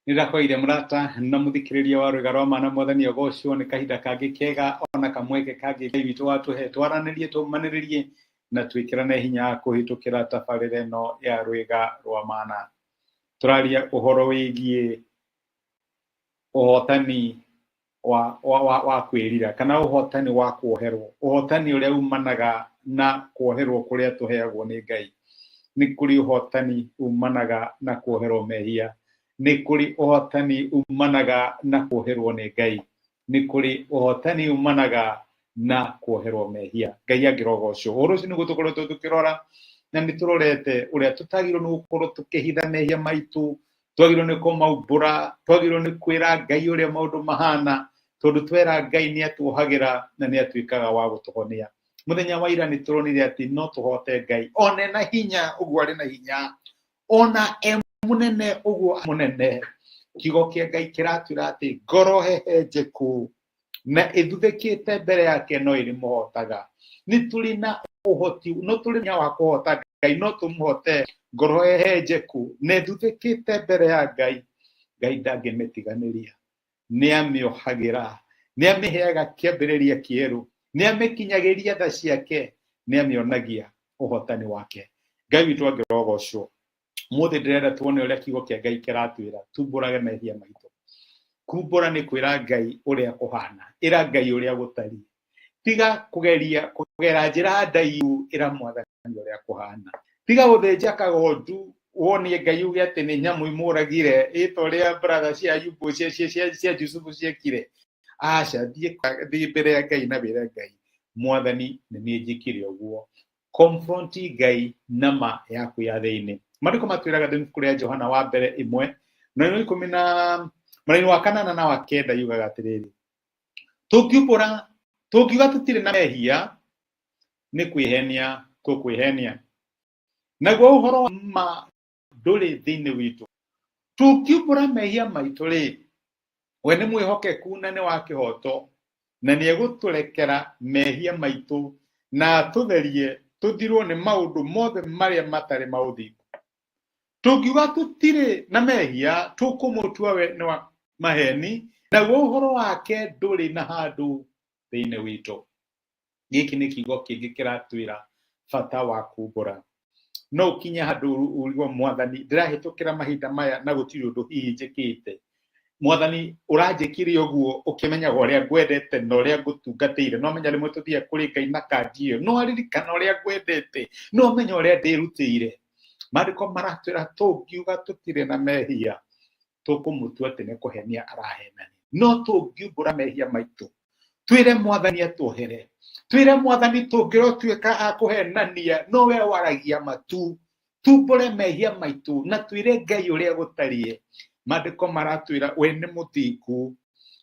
Nĩndakwaire mũrata na mũthikĩrĩria wa rwĩga rwa mana mwathani agocwo nĩ kahinda kangĩ kega ona kamweke kangĩ Ngai witũ watũhe twaranĩrie tũmanĩrĩrie na twĩkĩrane hinya kũhĩtũkĩra tabarĩra ĩno ya rwĩga rwa mana. Tũraria ũhoro wĩgiĩ ũhotani wa kwĩrira kana ũhotani wa kuoherwo, ũhotani ũrĩa umanaga na kuoherwo kũrĩa tũheagwo nĩ Ngai. Nĩ kũrĩ ũhotani umanaga na kuoherwo mehia, nĩ kũrĩ ũhotani umanaga na kuoherwo nĩ Ngai, nĩ kũrĩ ũhotani umanaga na kuoherwo mehia. Ngai angĩrogocwo. Ũhoro ũcio nĩguo tũkoretwo tũkĩrora na nĩ tũrorete ũrĩa tũtagĩrĩirwo nĩ gũkorwo tũkĩhitha mehia maitũ, twagĩrĩirwo nĩ kũmaumbũra, twagĩrĩirwo nĩ kwĩra Ngai ũrĩa maũndũ mahana, tondũ twera Ngai nĩ atuohagĩra na nĩ atuĩkaga wa gũtũhonia. Mũthenya wa ira nĩ tũronire atĩ no tũhote Ngai ona ena hinya ũguo arĩ na hinya, ona e mũnene ũguo mũnene. Kiugo kĩa Ngai kĩratwĩra atĩ ngoro hehenjeku na ĩthuthĩkĩte mbere yake no ĩrĩmũhotaga. Nĩ tũrĩ na ũhoti, no tũrĩ hinya wa kũhota Ngai, no tũmũhote ngoro hehenjeku na ĩthuthĩkĩte mbere ya Ngai. Ngai ndangĩmĩtiganĩria, nĩ amĩohagĩra, nĩ amĩheaga kĩambĩrĩria kĩerũ, nĩ amĩkinyagĩria tha ciake, nĩ amĩonagia ũhotani wake. Ngai witũ angĩrogocwo. Mũthĩ ndĩrenda tuone ũrĩa kiugo kĩa Ngai kĩratwĩra tumbũrage mehia maitũ. Kumbũra nĩ kwĩra Ngai ũrĩa kũhana, ĩra Ngai ũrĩa gũtariĩ. Tiga kũgeria kũgera njĩra ndaihu, ĩra mwathani ũrĩa kũhana. Tiga gũthĩnja kagondu wonie Ngai uge atĩ nĩ nyamũ imũragire, ĩ ta ũrĩa brother cia Ayubu cia Jusufu ciekire. Aca, thiĩ mbere ya Ngai na wĩre Ngai, mwathani nĩ niĩ njĩkire ũguo. Confront Ngai na ma yaku ya thĩinĩ. Maandĩko matwĩraga thĩinĩ ibuku rĩa Johana wa mbere ĩmwe mũraini wa ikũmi na mũraini wa kanana na wa kenda yugaga atĩrĩrĩ, tũngiumbũra tũngiuga tũtirĩ na mehia nĩ kwĩhenia tũkwĩhenia, naguo ũhoro wa ma ndũrĩ thĩinĩ witũ. Tũngiumbũra mehia maitũ rĩ, we nĩ mwĩhokeku na nĩ wa kĩhooto, na nĩ egũtũrekera mehia maitũ na atũtherie tũthirwo nĩ maũndũ mothe marĩa matarĩ ma ũthingu. Tũngiuga tũtirĩ na mehia, tũkũmũtua we nĩ wa maheni, naguo ũhoro wake ndũrĩ na handũ thĩinĩ witũ. Gĩkĩ nĩ kiugo kĩngĩ kĩratwĩra bata wa kumbũra. No ũkinye handũ ũrigwo, mwathani ndĩrahĩtũkĩra mahinda maya na gũtirĩ ũndũ hihi njĩkĩte. Mwathani ũranjĩkire ũguo ũkĩmenyaga ũrĩa ngwendete na ũrĩa ngũtungatĩire. No menya rĩmwe tũthiaga kũrĩ Ngai na kandi ĩyo, no aririkana ũrĩa ngwendete, no menya ũrĩa ndĩrutĩire. Maandĩko maratwĩra tũngiuga tũtirĩ na mehia, tũkũmũtua atĩ nĩ kũhenia arahenania. No tũngiumbũra mehia maitũ, twĩre mwathani atuohere, twĩre mwathani tũngĩrotuĩka a kũhenania, no we waragia matu, tumbũre mehia maitũ na twĩre Ngai ũrĩa gũtariĩ. Maandĩko maratwĩra we nĩ mũthingu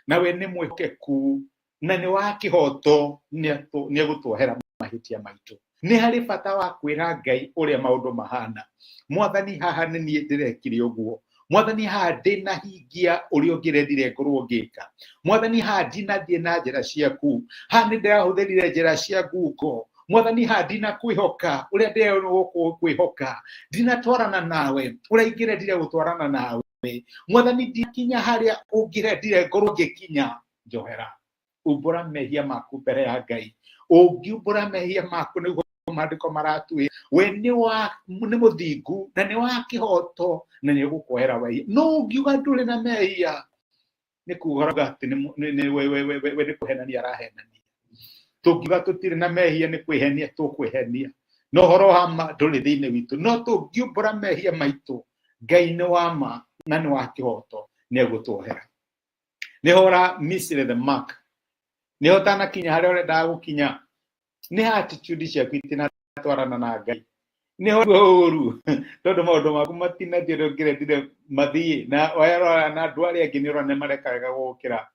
na we nĩ mwĩhokeku na nĩ wa kĩhooto, nĩ egũtuohera mahĩtia maitũ. Nĩ harĩ bata wa kwĩra Ngai ũrĩa maũndũ mahana. Mwathani haha nĩ niĩ ndĩrekire ũguo, mwathani haha ndĩnahingia ũrĩa ũngĩrendire ngorwo ngĩka, mwathani haha ndinathiĩ na njĩra ciaku, haha nĩ ndĩrahũthĩrire njĩra cia ngungo, mwathani haha ndinakwĩhoka ũrĩa ndĩrerwo kwĩhoka, ndinatwarana nawe ũrĩa ingĩrendire gũtwarana nawe, mwathani ndinakinya harĩa ũngĩrendire ngorwo ngĩkinya, njohera. Umbũra mehia maku mbere ya Ngai. Ũngiumbũra mehia maku nĩguo maandĩko maratwĩra we nĩ mũthingu na nĩ wa kĩhooto na nĩ egũkuohera wehia. No ũngiuga ndũrĩ na mehia, nĩ kuga atĩ we nĩ kũhenania arahenania. Tũngiuga tũtirĩ na mehia nĩ kwĩhenia tũkwĩhenia, no ũhoro wa ma ndũrĩ thĩinĩ witũ. No tũngiumbũra mehia maitũ, Ngai nĩ wa ma na nĩ wa kĩhooto, nĩ egũtuohera. Nĩho ũra miss the mark, nĩho ũtanakinya harĩa ũrendaga gũkinya, nĩ attitude ciaku itinatwarana na Ngai, nĩho ũru tondũ maũndũ maku matinathiĩ ũrĩa ũngĩrendire mathiĩ, na werora na andũ arĩa angĩ nĩ ũrona nĩ mareka wega gũgũkĩra.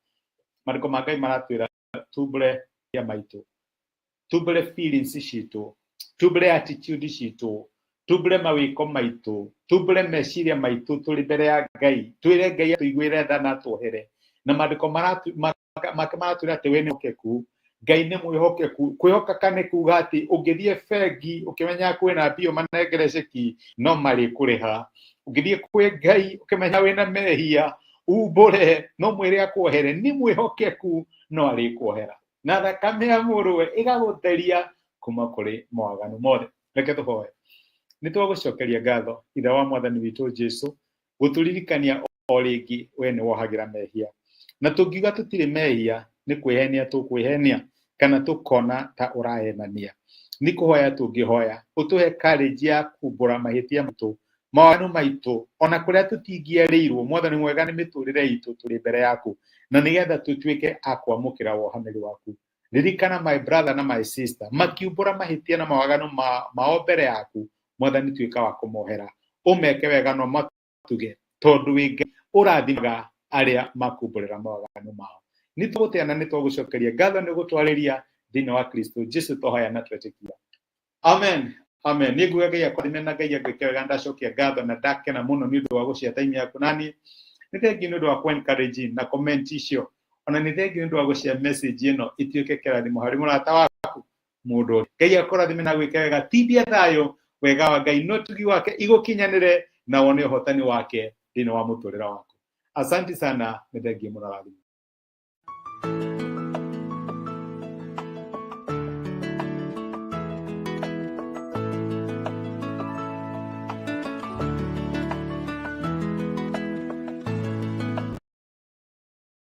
Maandĩko ma Ngai maratwĩra tumbũre mehia maitũ, tumbũre feelings citũ, tumbũre attitude citũ, tumbũre mawĩko maitũ, tumbũre meciria maitũ tũrĩ mbere ya Ngai, twĩre Ngai atũiguĩre tha na atuohere. Na maandĩko make maratwĩra atĩ we nĩ mwĩhokeku, Ngai nĩ mwĩhokeku. Kwĩhokeka nĩ kuga atĩ ũngĩthiĩ bengi ũkĩmenyaga kwĩna mbia ũmanengere ceki, no marĩkũrĩha. Ũngĩthiĩ kwĩ Ngai ũkĩmenya wĩna mehia, umbũre, no mwĩre akuohere, nĩ mwĩhokeku no arĩkuohera. Na thakame ya mũrũwe ĩgagũtheria kuma kũrĩ mawaganu mothe. Reke tũhoe. Nĩ twagũcokeria ngatho, Ithe wa Mwathani witũ Jesu, gũtũririkania o rĩngĩ we nĩ wohagĩra mehia. Na tũngiuga tũtirĩ mehia, nĩ kwĩhenia tũkwĩhenia, kana tũkona ta ũrahenania. Nĩ kũhoya tũngĩhoya, ũtũhe courage ya kumbũra mahĩtia maitũ, mawaganu maitũ, ona kũrĩa tũtingĩerĩirwo, Mwathani mwega nĩ mĩtũrĩre itũ tũrĩ mbere yaku, na nĩgetha tũtuĩke a kwamũkĩra wohanĩri waku. Ririkana my brother na my sister, makiumbũra mahĩtia na mawaganu mao mbere yaku, Mwathani tuĩka wa kũmohera, ũmeke wega no matuge, tondũ wĩ Ngai ũrathimaga arĩa makumbũrĩra mawaganu mao. Nĩ tũgũtĩa na nĩ twagũcokeria ngatho nĩ gũtwarĩria thĩinĩ wa Kristo Jesu twahoya na twetĩkia. Amen. Amen. Nĩ nguga Ngai akwathime na Ngai agwĩke wega, ndacokia ngatho na ndakena mũno nĩ ũndũ wa gũshare time yaku nani. Nĩ thengiũ nĩ ũndũ wa ku encourage na comment icio. Ona nĩ thengiũ nĩ ũndũ wa gũshare message ĩno ĩtuĩke kĩrathimo harĩ mũrata waku mũndũ ũngĩ. Ngai akũrathime na agwĩke wega, tindia thayũ, wega wa Ngai na ũtugi wake igũkinyanĩre na wone ũhotani wake thĩinĩ wa mũtũrĩre waku. Asante sana, nĩ thengiũ mũno rathimwo.